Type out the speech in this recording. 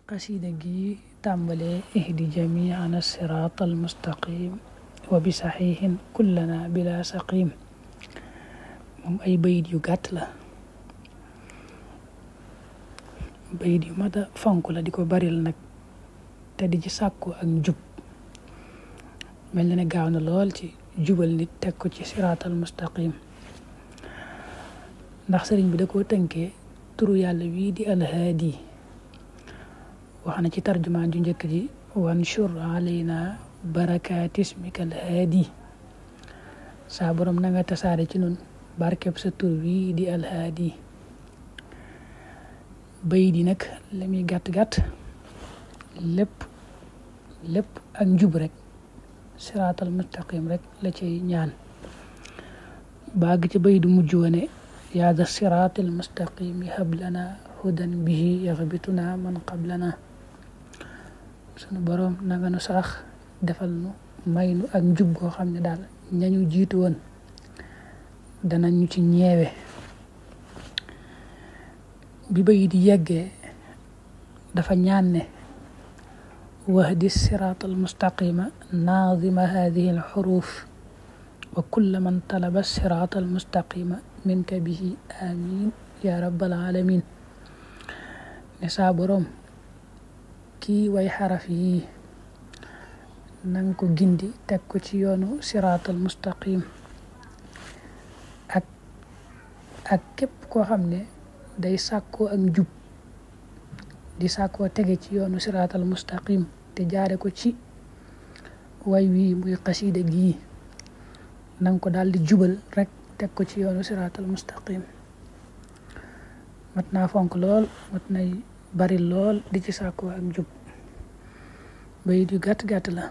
قصيدة جي تàmbalee ihdi jamiana siraat almustaqim wa bi saxiixin kullana bila saqim moom ay bayit yu gàtt la, bayit yu mat a fonk la, di ko baril nag te di ci sàkku ak njub. mel na ne gaaw na lool ci jubal nit teg ko ci siraat almustaqim, ndax sëriñ bi da koo tënkee turu yàlla wii di alhaadi. wax na ci tarjumaan ju njëkk ji wanshur alayna barakaati ismika alhaadi, saa borom na nga tasaare ci nun barkeb sa tur wii di alhaadi. bay di nag la muy gàtt-gàtt lépp ak njub rek, siraatal mustaqim rek la cay ñaan. baag ci bay du mujj wane yaa da siraatal mustaqimi hablana hudan bihi yaxbituna man qablana. sunu boroom na nga nu sarax defal nu may nu ak njub goo xam ne daal ñañu jiitu woon dana ñu ci ñeewe. bi bay di yeggee dafa ñaan ne wahdi siraatal mustaqima naazima hadihi alxuruf wa kulla man talaba siraatal mustaqima minka bihi amin ya rabbal alamin. ne saa boroom kii way xaraf yi nang ko gindi teg ko ci yoonu siraatal mustaqim, ak képp koo xam ne day sàkkoo ak njub di sàkkoo tege ci yoonu siraatal mustaqim te jaare ko ci way wii muy xasida gii, nang ko daal di jubal rek teg ko ci yoonu siraatal mustaqim. mat naa fonk lool, mat nay bari lool di ci sàkkoo ak njub. bayit yu gàtt-gàtt la.